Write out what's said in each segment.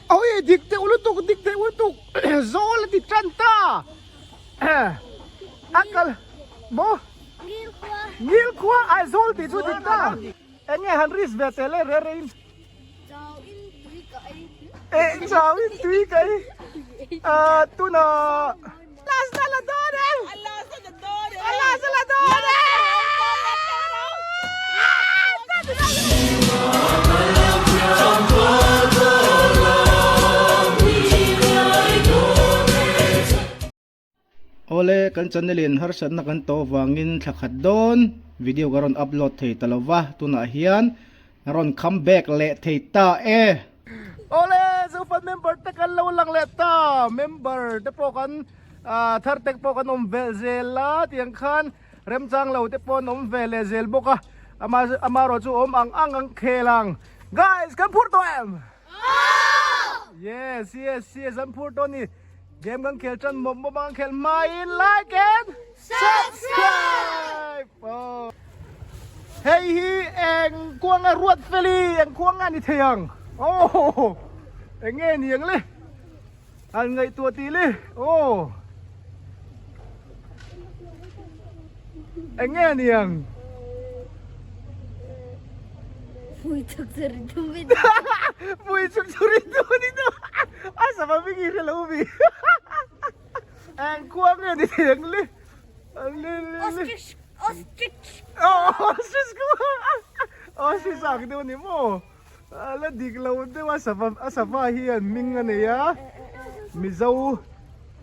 Oi dik deuh lutuk dik deuh lutuk zawl a ti tan ta a kal maw ngil khua ai zawl tih chu dik ta eng nge han risk ve teh le re re in eh chau in tui ka ei tuna last a la dawn e a last a la dawn e. Awle, kan channel in harsatna kan tawh vangin thla khat dawn video ka rawn upload thei ta lova, tunah hian rawn come back leh thei ta e. Awle, Zofan member te kan lo lang leh ta, member te pawh kan thar te pawh kan awm velh zel a tiang khan remchang lo te pawh an awm ve leh zel bawk a, amaherawh chu awm ang ang ang khel ang. Guys, kan phur tawh em? Yes, yes, yes, an phur tawh a ni. Game kan khel tan mawp mawp a kan khel hmain like and subscribe. Oh. Hei hi eng kuanga ruat feli eng kuanga ni thei ang. Oh. Eng nge ni ang le? An ngaihtuah tih le. Oh. Eng nge ni ang? Pui chuk churi tu mi. Pui chuk churi tu ni tu. A sama mi ngi lo mi. Eng kuang nge ni thei ang le? Le le le. Ostrich ostrich. Oh, ostrich ku. Ostrich ang deuh ni maw? La dik lo deuh a sava a sava hian hming a nei a Mizo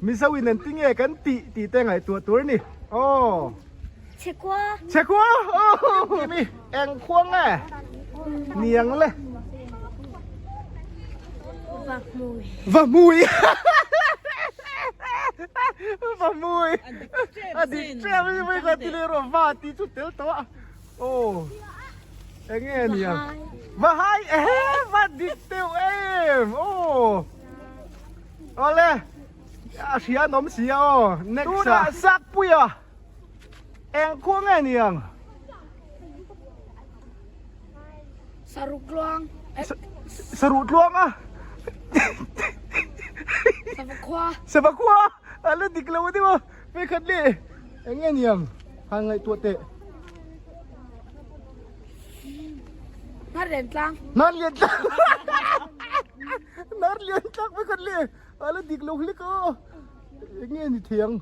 Mizo in engtin nge kan tih tih te ngaihtuah tur a ni aw Chhekua Chhekua aw mi eng khua nge niang le Vahmui Vahmui Vahmui a dik ṭep a ni ka ti leh rawh va tih chu tel tawh a Aw eng nge ni ang Vahai ehe va dik deuh em aw Awle a hria an awm si a aw next ah Tunah Sakpuia eng khua nge ni ang Saruh tluang Saruh tluang a Savakhua Savakhua a la dik lo deuh a Vekhat le eng nge ni ang han ngaihtuah teh. Nar lian tlang. Nar lian tlang. Nar lian tlang vekhat le a la dik lo hlek a eng nge ni thei ang.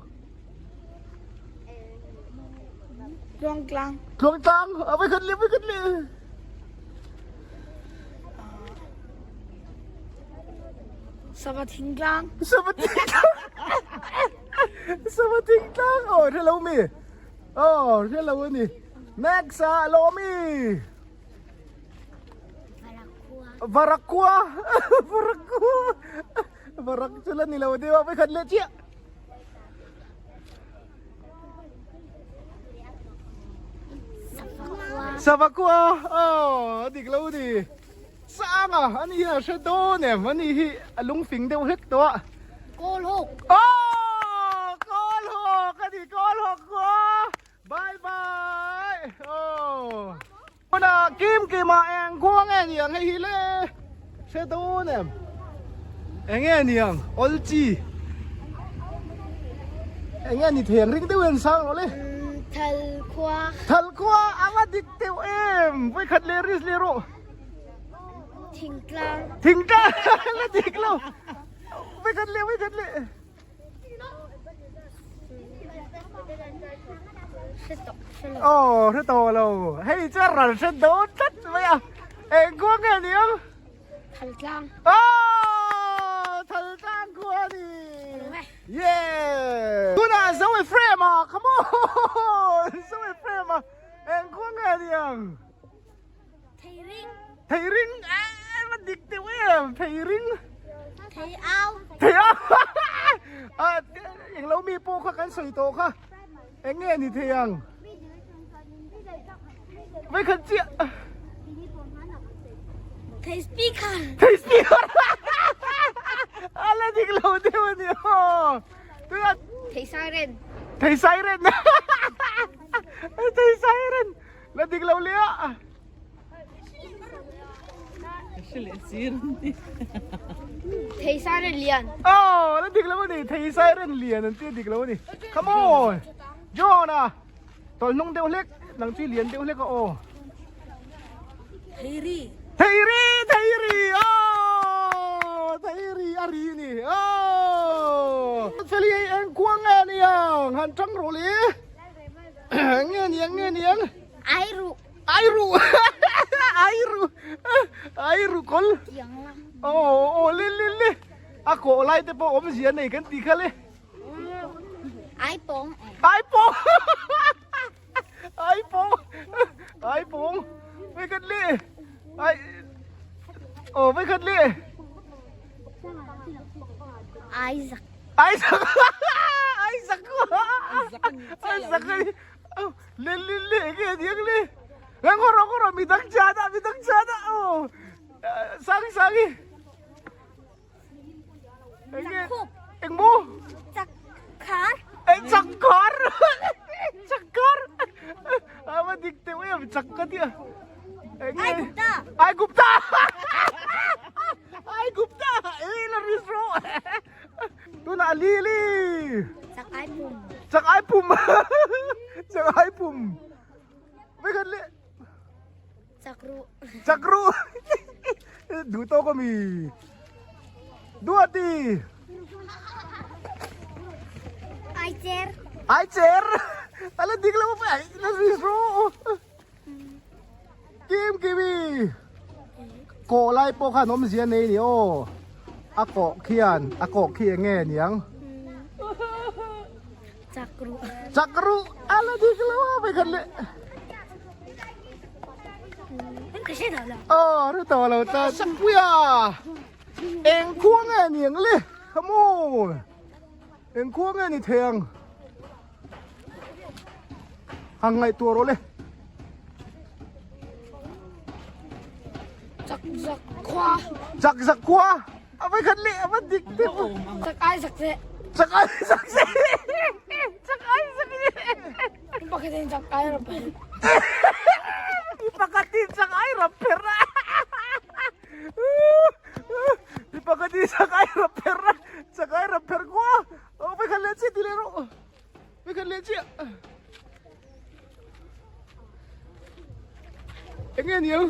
Tluang tlang. Tluang tlang a vekhat le vekhat le. Sava thing tlang. Sava thing tlang. Sava thing tlang aw hre lo mi aw hre lo a ni next ah lo mi varakua varakua varak chu la ni lo deuh a vawikhat leh chiah savakua aw a dik lo a ni Sang a, ani hi a hre dawn em? Ani hi a lungfing deuh hlek tawh a. Kawl hawk. Aww! Kawl hawk a ni, kawl hawk kua! Bye bye! Aww! Tunah kim kima eng khua nge ni ang hei hi le? Hre dawn em? Eng nge ni ang? Awl chi. Eng nge ni thei ang ring deuh hian sang rawh le. Thal khua. Thal khua a va dik deuh em? Vawikhat leh risk leh rawh. Thingtlang. Thingtlang la dik lo. Vawikhat leh vawikhat leh. Hre tawh hre lo. Aw hre tawh lo. Hei chu a ral hre dawn tlat mai a. Eng khua nge ni ang? Thaltlang. Aw Thaltlang khua a ni. Yeah. Tunah Zoe frame a come on. Zoe frame a eng khua nge ni ang? Theiring. Theiring eh va dik deuh em theiring. Thei au. Thei au. A eng lo mi pawh kha kan sawi tawh kha. Eng nge ni thei ang? Vai khat chiah. Thei speaker. Thei speaker. A la dik lo deuh a ni aw. Tunah Thei siren. Thei siren. Thei siren. La dik lo leh a. Thei siren lian. Oh, la dik lo ani. Thei siren lian an tia dik lo ani. Come on. John a. Tawlh hnung deuh hlek, nang chu i lian deuh hlek a aw. Theiri. Theiri, theiri. Oh, theiri a ri ni. Oh. Feli ei eng kuang nge niang? Han tang rawh le. Nge niang, nge niang? Ai ru. Ai ru. Ai ru. Ai ru kol. Oh, oh, le le le. A kawh lai te pawh awmzia nei kan ti kha le. Ai pawng. Ai pawng. Ai pawng. Ai pawng. Vei khat le. Ai. Oh, vei khat le. Ai zak. Ai zak. Ai zak. Ai zak. Le le le nge diang le. Ngor ngor mi dang cha da mi dang cha da. Oh. Sangi sangi. Chak khup. Eng mu? Chak khar. Eng chak khar. Chak khar. Ama dik te em chak ka tia. Eng Ai Gupta. Ai Gupta. Ai Gupta. Ei la risro. Tuna ali li. Chak ai pum. Chak ai pum. Chak ai pum. Với gần lệ. Chak ru. Chak ru. Duh tawk a mi. Duati. Ai cher. Ai cher. Ala dik lo pa ai la ri ru. Kim kimi. Kawh lai pawh khan awmzia nei ni aw. A kawh khian a kawh khi enge niang. Chak ru. Chak ru. Ala dik lo a vekhat le. Aw ri tawh lo ta Sakpuia eng khua nge ni ang le come on eng khua nge ni thei ang hang ngaihtuah rawh le Chak zak khua Chak zak khua a vai khat le a va dik te Chak ai zak che Chak ai zak che Chak ai zak che Pakhat in chak ai rap pher. Pakhat in chak ai rap pher. Pakhat in chak ai rap pher. Chak ai rap pher kwa. Oh, phải khăn lên chi thì lên rồi. Phải khăn lên chi. Em nghe nhiều.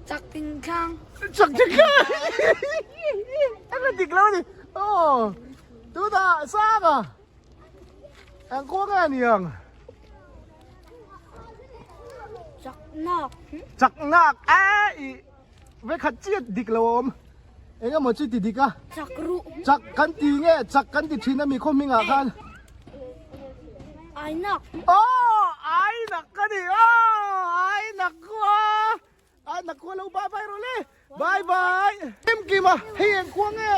Chak ting khang. Chak ting khang. Em là địch lâu gì. Oh, tôi ta sang à. Eng kua nge niang? Chak nak. Chak nak a i ve khat chiat dik lo a awm. Eng emaw chu ti dik a. Chak ruh. Chak kan ti nge chak kan ti thin a mi khaw hming ah khan. Ai nak. Aw ai nak ka ni aw ai nak kua. Ai nak kua lo bye bye rawh le. Bye bye. Kim kim a hei eng khua nge?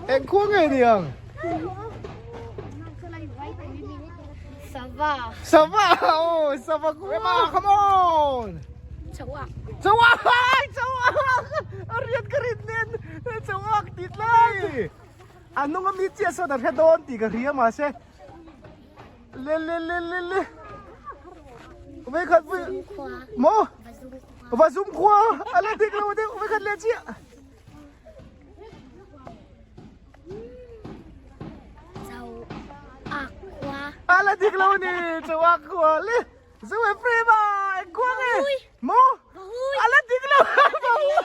Eng khua nge niang? Sava. Sava oh sava khua come on. Chawak. Chawak chawak a riat ka rin nen chawak ti tlai. A hnung a mi chiah sawn a hre dawn tih ka hria mahse Le le le le le Vei khat vui Mo Va zum khua A le dik lo deuh vei khat le chiah Chau ak khua A le dik lo ni chau ak khua le Zu e free ba eng khua nge Mo A le dik lo Ba hui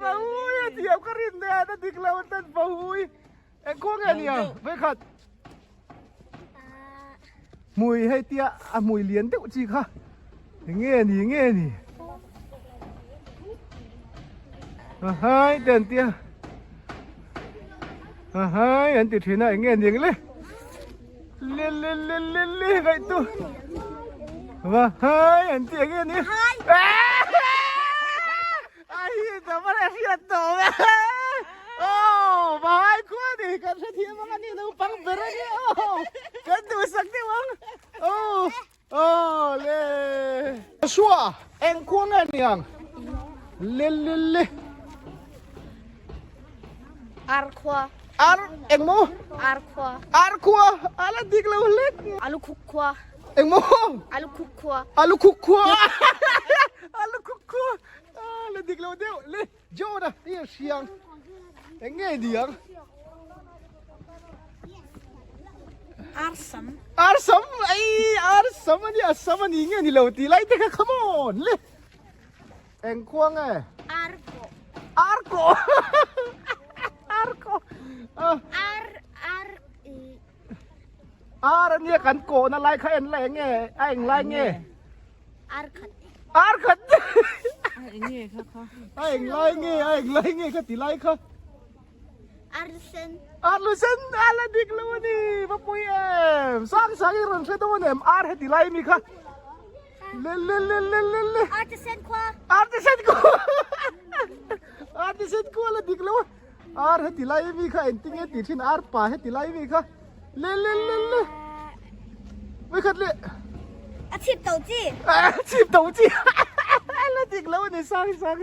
Ba hui a thiam ka rin nen a dik lo tan ba hui Eng kua nge nia vei khat hmui hei tia a hmui lian deuh chi kha nge ni nge ni a hai te an tia a hai an ti thin a eng nge ni ang le le le le le le ngaih tu va hai an ti eng nge ni A hi ta va le hriat tawh e. Aw vai khua ni kan hre thiam ang a ni naupang ber a ni aw kan duhsak deuh ang aw aw le. Joshua eng khua nge ni ang le le le. Ar khua. Ar eng maw? Ar khua. Ar khua a la dik lo hlek. Alu khuk khua. Engmaw? Alu khuk khua. Alu khuk khua. Alu khuk khua. Ah, la dik lo deuh. Le, John a, hei a hriang. Eng nge ni ang? Arsam. Arsam, ei, arsam ani, asam ani nge ni lo ti lai te kha, come on. Le. Eng khua nge? Arko. Arko. Arko. Ah. Ar ar Ar ania kan kawhna lai kha en la eng nge? A eng lai nge? Ar khat. Ar khat. A eng nge kha kha? A eng lai nge? A eng lai nge kha ti lai kha? Ar sen. Ar lu sen a la dik lo a ni. Va pui em. Sang sang i rawn hre dawn em? Ar heti lai mi kha. Le le le le le le. Ar ti sen khua. Ar ti sen khua. Ar ti sen khua la dik lo a. Ar heti lai mi kha engtin nge tih thin ar pa heti lai mi kha le le le le mai khat le A chip to chi. A chip to chi. La dik lo ni sang sang.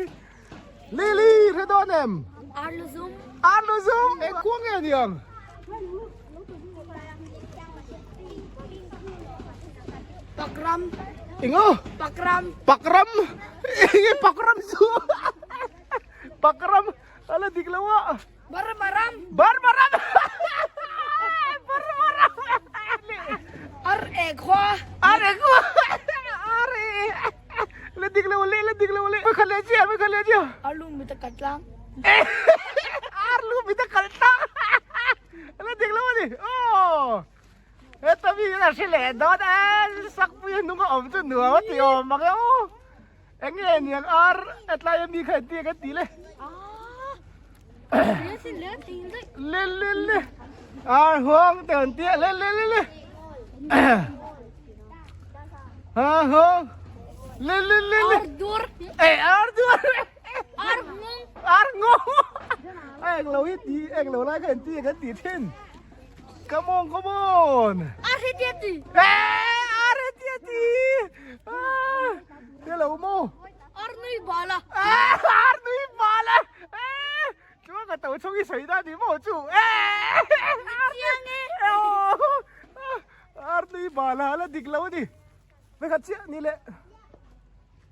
Lily hre dawn em? Ar lu zum. Ar lu zum eng khuang nge niang? Pakram. Enga? Pakram. Pakram. Enge pakram chu? Pakram. Ala dik lo a. Barmaram. Barmaram. Barmaram. Ar e khua. Ar e khua. Ar e. La dik lo le la dik lo le. Mai khat le chia mai khat le chia. Ar lu mi ta kal tlang. Ar lu mi ta kal tlang. La dik lo ani. Oh. Heta mi la hre leh dawn a sakpui a hnung a awm chu nuam a ti awm ang e aw. Eng nge niang ar a tlai a mi kha entir kan tih le. Le le le ar huang te an tia le le le le. Ha huang le le le le. Ar dur. E ar dur. Ar ngong. Ar ngong. A eng lo hi ti eng lo lai kha entir kan tih thin. Come on come on. Ar he tia ti. E ar he tia ti. Ah. Te lo maw? Ar nui bal a. Ar nui bal a. Chuan ka to chhung i sawi dan ni maw chu? Chiang e. Ar nui bal a la dik lo a ni. Vekhat chiah ni le.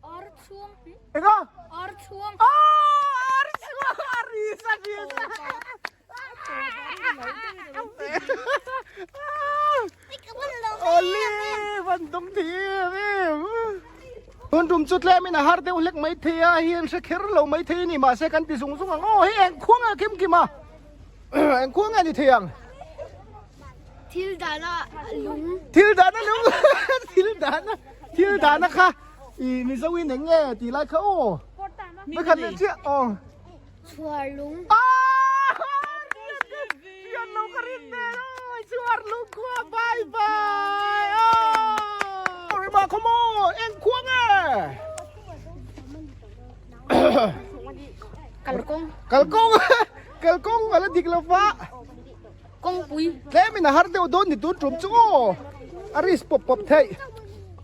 Ar chhuang. Enga? Ar chhuang. Ar chhuang. Ar ri sa ri sa. Awle van dawng thei em em. Tun tum chu tlem in a har deuh hlek mai thei a hi an hre kher lo mai thei a ni mahse kan ti zung zung ang aw hei eng khuang a kim kim a eng khuang a ni thei ang. Thil dana lung. Thil dana lung thil dana thil dana kha i mizo in eng nge tih lai kha aw. Mai khat leh chiah aw. Chhuar lung. Rian lo ka rin vel oi chhuar lung khua bye bye oh Rima come on eng khua nge Kalkawng Kalkawng Kalkawng ala dik lo va Kawngpui Tlem in a har deuh dawn ni tun tum chu aw a risk pawp pawp theih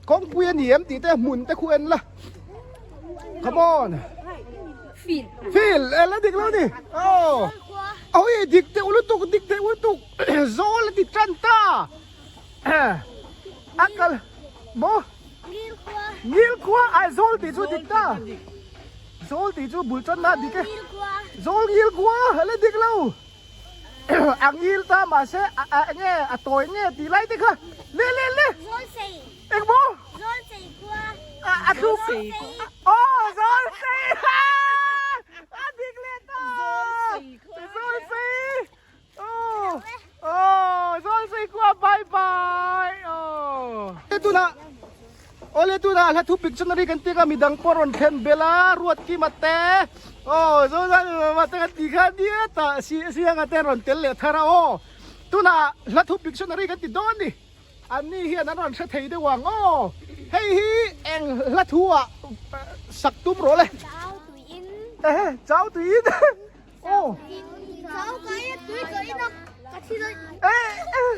Kawngpui a ni em tih te hmun te khu en la Come on Feel Feel ela dik lo ni aw Awi dik deuh lutuk dik deuh lutuk zawl a ti tan ta a kal maw Ngil khua Ngil khua ai zawl tih chu dik ta zawl tih chu bul tan na dik e zawl ngil khua ela dik lo a ngil ta mahse a enge a tawi nge tih lai te kha le le le Zawl sei Eng maw? Zawl sei khua. A thu. Aw zawl sei. A dik leh ta. Zawl sei. Aw. Aw zawl sei khua bye bye. Aw. Tunah Awle tunah hla thu pictionary kan tia kha midang pawh rawn thlen bel a ruat kim a te. Aw zawl sei te kan tih kha nia tah sianga te rawn tel leh thar a aw. Tunah hla thu pictionary kan ti dawn ni. An ni hian an rawn hre thei deuh ang aw. Hei hi eng hla thu ah sak tum rawh le. Chau tui in. Ehe, chau tui in. Aw. Chau kai a tui ka in a, ka thi daih. Eh.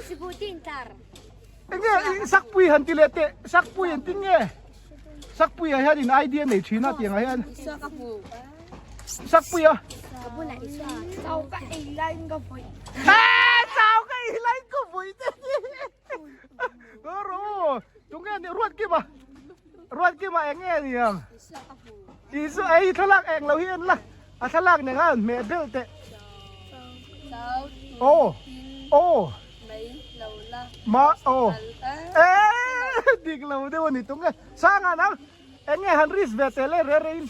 Siputin tar. Enge sakpui han ti leh teh, sakpui an ti nge? Sakpui ah hian in idea nei thin a tiang ah hian. Isua ka hmu. Sakpui a. Ka bulah Isua. Chau ka ei laiin ka vawi. Eh, chau ka ei laiin ka vawi te ni. Ro. Tunge ni ruat kima ruat kima eng nge ni ang Isu ei thlalak eng lo hi en la a thlalak nen khan hmeh bel teh aw aw ma aw e dik lo deuh a ni tunge sanga nang eng nge han risk ve teh le re re in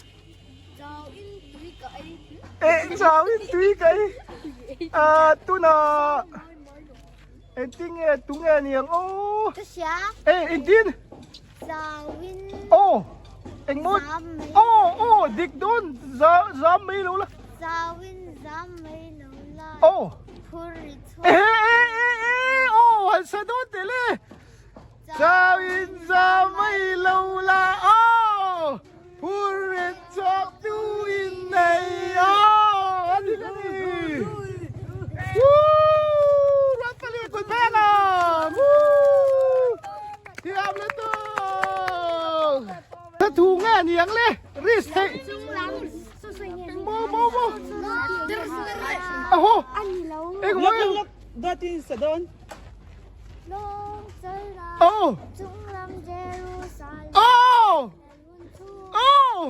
e chau in tui ka ei a tuna Engtinge tunge ni ang aw? Ka hria. E engtin? Zawin. Aw engmaw? Zam mai. Aw aw dik dawn za zam mai lo la. Zawin zam mai lo la. Aw. Phur ri chhuak. E e e e aw han sa dawn teh le. Zawin zam mai lo la aw phur ri chhuak tu in nei aw a dik a ni. Woo! Ruatpali kut beng ang! Woo! Thiam lutuk! Ka thu nge ni ang le? Risk theih. Mo mo mo. Aho. Eng mo. Dawtin sa dawn. Oh. Oh. Oh.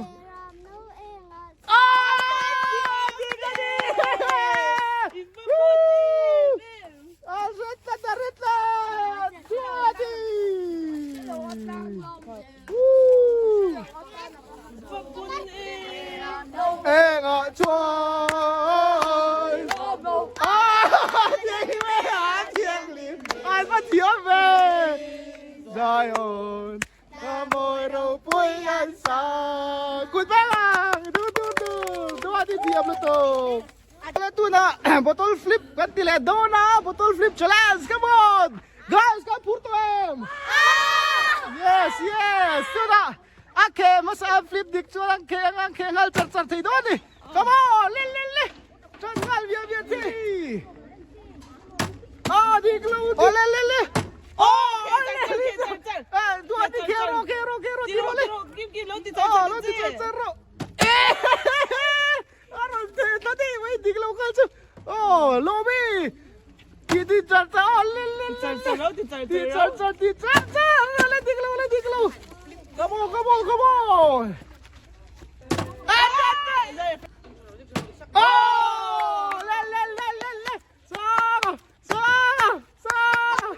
Engah chuan Ai va thiam ve Zion Ka mawi ropui an sa Kut beng ang Du du du Duat i thiam lutuk Tuna bottle flip kan ti leh dawn a bottle flip challenge come on guys kan phur tawh em yes yes tuna a khe hmasa an flip dik chuan an khe anga an khe nghal char char thei dawn a ni come on le le le chuan nghal viau viau thei ah dik lo dik le le le oh le le duat i khe ro khe ro khe ro ti ro le oh lo ti char char ro A rawn theh ta daih mai dik lo kha chu aw lawm e ti ti char char aw le le le ti char char ti char char la dik lo la dik lo come on come on come on oh le le le le le sang sang sang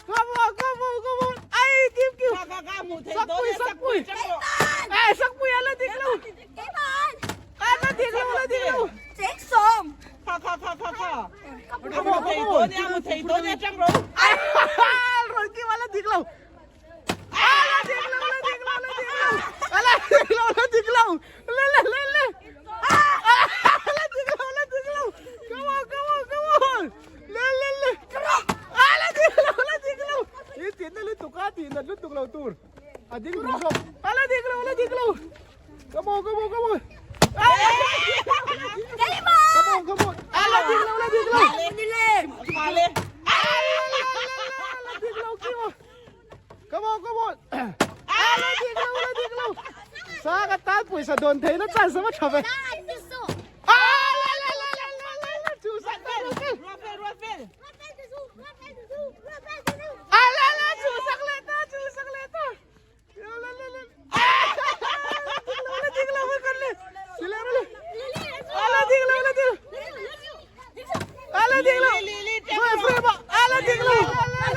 come on come on come on ai kim kim sakpui sakpui ai sakpui ala dik lo ala dik lo ala dik lo come on come on rồi kim ala dik lo ala dik lo ala dik lo ala dik lo ala dik lo ala dik lo le le le le ala dik lo ala dik lo come on come on come on le le le ala dik lo ala dik lo i tih na lutuk a tih nat lutuk lo tur a ding ding zawk ala dik lo ala dik lo come on come on come on come on come on ala dik lo ala dik lo ala dik lo come on Come on, come on. Ala dik lo, ala dik lo. Sa ka tan pawisa dawn theih na chance a va tha ve. Ah, la la la la la la la chu sak ta Ruffel. Ah, la la chu sak leh ta, chu sak leh ta. La la la la. Ah, ala dik lo, ala dik lo kan le. Sila le. Ala dik lo, ala dik lo. Ala dik lo. Frame, frame. Ala dik lo. La la la.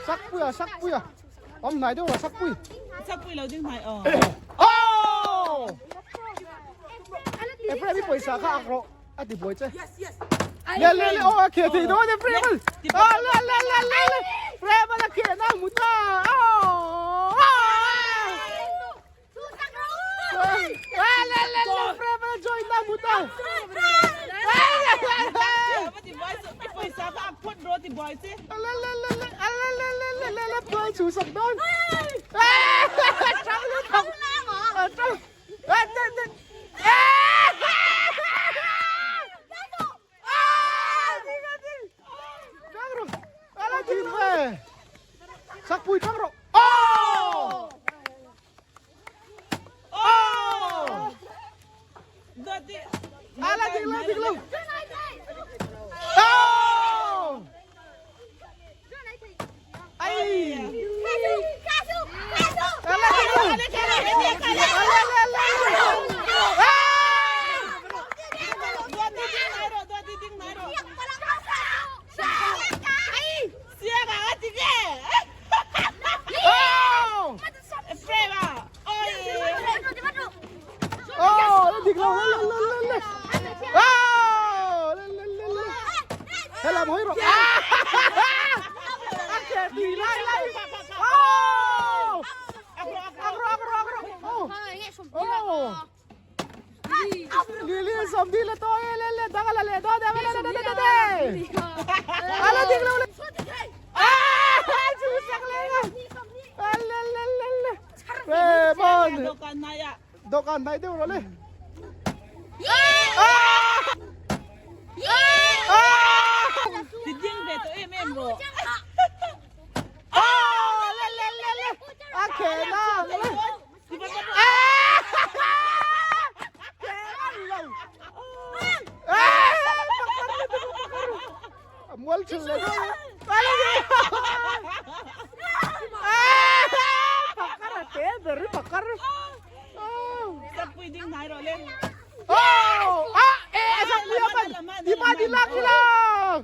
Sakpuia sakpuia awm hnai deuh a sakpui sakpui lo ding hnai aw oh Ephraim i pawisa kha ak rawh a ti buai che le le le aw a kheh thei dawn Ephraim a le le le le le. Prema la keh na mu ta. Le le le Prema la join na mu ta. Le le le le le le le le le le Prema chu sak dawn. Chang lu thak. Chang. Sakpui tang rawh. Oh! Oh! Ala ding lo ding lo. Oh! Ai! Ala ding lo. Ala ala ala. Oh! Oh, la dik lo la la la la. Oh, la la la la. He lam hawi rawh. A keh tui lai lai. Oh! Ak rawh ak rawh ak rawh. Oh. Oh. Lili sawm dil a tawi e le le dang a la leh dawn e le le le le le. A la dik lo le. Ah! Chu sak le nga. A le le le le. Raymond. Dawhkan hnai deuh rawh le. A kheh na le. Mual thil le Pakar a te ber pakar. Sakpui ding hnai rawh le. Oh! Ah! Eh, sakpui a man. Di ma di lak di lak.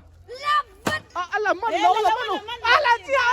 Ah, a la man lo, a la man lo. A la chia.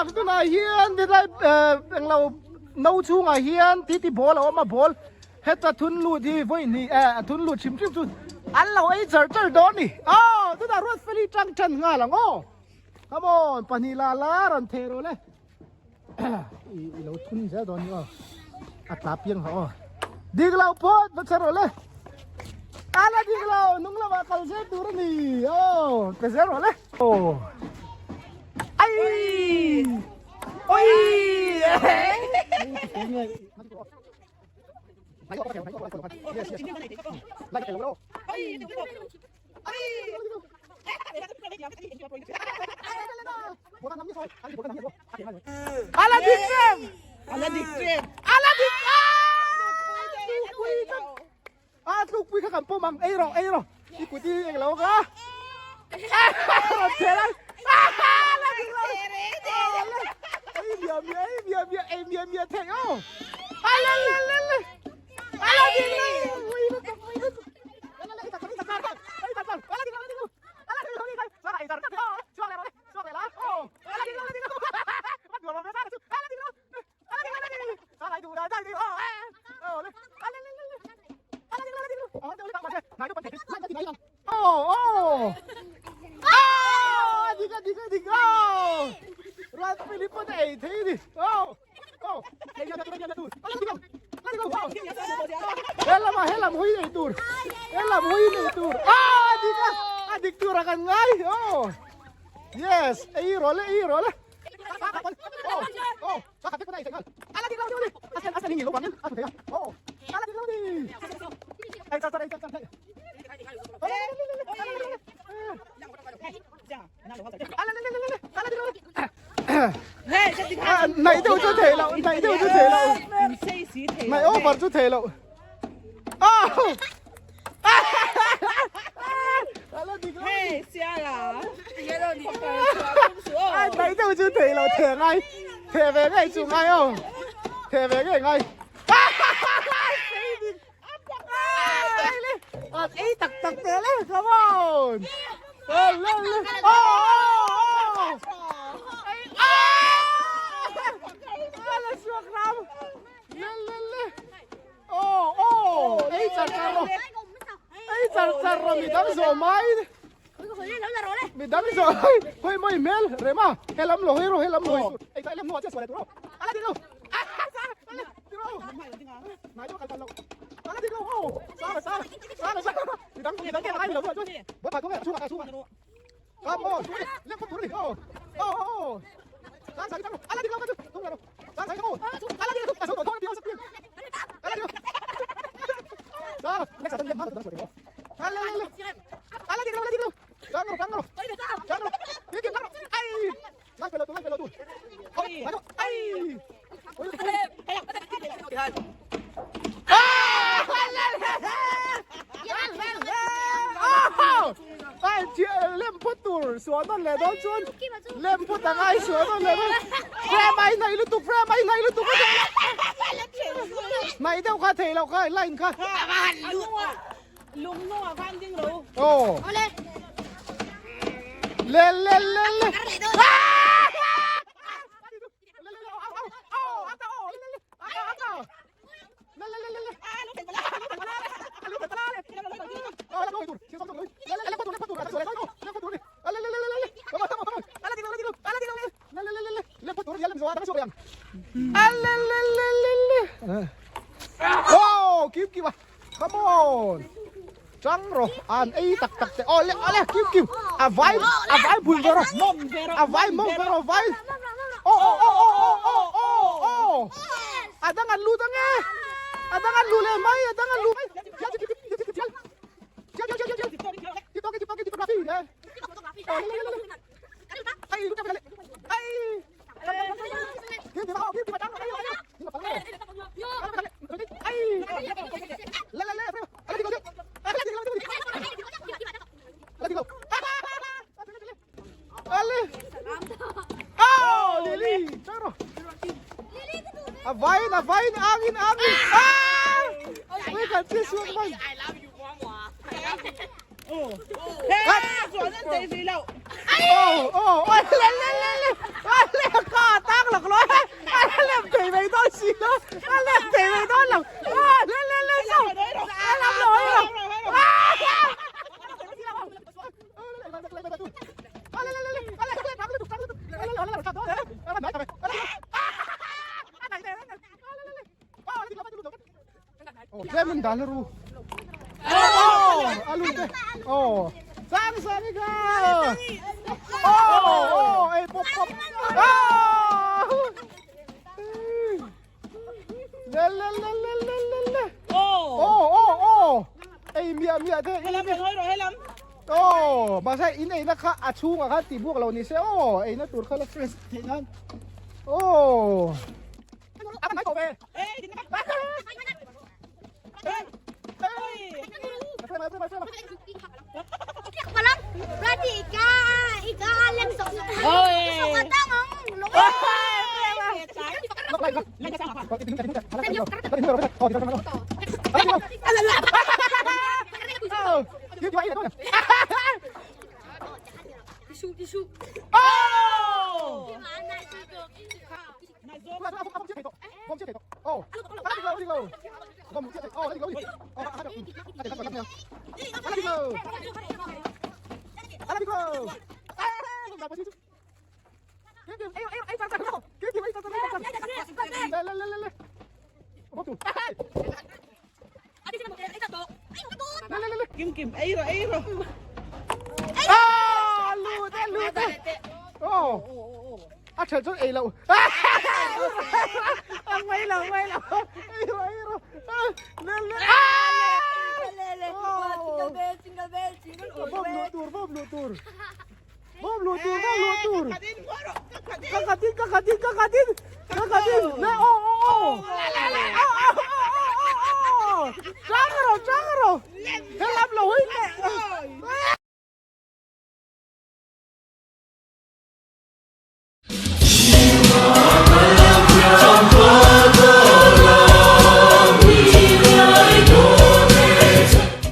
ang tunah hian helai englo no chhungah hian titi ball a awm a ball heta thun lut hi vawi hnih eh a thun lut hrim hrim chu an lo ei char char dawn a ni aw tunah Ruatfeli tang tan nghal ang aw come on pahnih la la rawn theh rawh le i lo thun zel dawn ni aw a tla piang ha aw dik lo phawt va chhe rawh le ala dik lo nung lamah kal zel tur a ni aw pe zel rawh le aw ai oi Ala dik em? Ala dik em? Ala dik A tlukpui kha kan pawm ang ei rawh ei rawh i kut i eng lo ka ala dik lo ei mia mia ei mia mia ei mia mia thei o ala le le le ala dik lo ui lutuk ui lutuk Helam helam hui nei tur helam hui nei tur a dik a a dik tur a kan ngai oh yes ei rawh le ei rawh le Này deuh chu thei loh, này deuh chu thei loh. Này over chu thei loh. Này deuh chu thei loh, theh ngai. Theh ve ngei chu ngai aw. Theh ve ngei ngai. Ei tak tak teh le, come on. Midang zawh mai hawi mawi hmel rema helam lo hawi rawh helam lo hawi ei lam hnuah chiah sual tur aw ala dik lo Lem phawt tur suah nawn leh dawn chuan lem phawt a ngai suah nawn leh dawn frame a inhnaih lutuk frame a inhnaih lutuk a hnaih deuh kha theih loh kha line kha Lung hnungah khan ding ro. Aw. Ole. Le le le le. Oh, kim kim à. Come on. Trắng rồi, ăn ấy tặc tặc tệ. Oh, le le kim kim. À vai, à vai bùi rồi. À vai mông rồi vai. Oh oh oh oh oh oh oh. À đang ăn lu đang nghe. À đang ăn lu lên mấy, à đang ăn lu. A vain, a vain, angin, angin. Ah! Wait, kan che suak man. He, chuan an thei si lo. Oh oh oi le le le le a le ka tang lak lo a lem thei mai dawn si lo a lem thei mai dawn lo a le le le so a lam lo ai lo Tlem in dan ru. Oh, alu te. Oh. Sang sang ka. Oh, oh, ei pop pop. Oh. Le le le le le le le. Oh. Oh, oh, oh. Ei mia mia te. Helam hawi rawh helam. Oh, mahse in eina kha a chhungah khan tih buak lo ni se aw, eina tur kha la fresh theih nan. Oh. Oh! Kim kim ei rawh ei rawh. A ṭhelh chuan ei loh. A mai lo mai lo. Ei rawh ei rawh. Le le. Bawm luh tur bawm luh tur. Bawm luh tur bawm luh tur. Ka khatin ka khatin ka khatin. Ka khatin. Le o o o.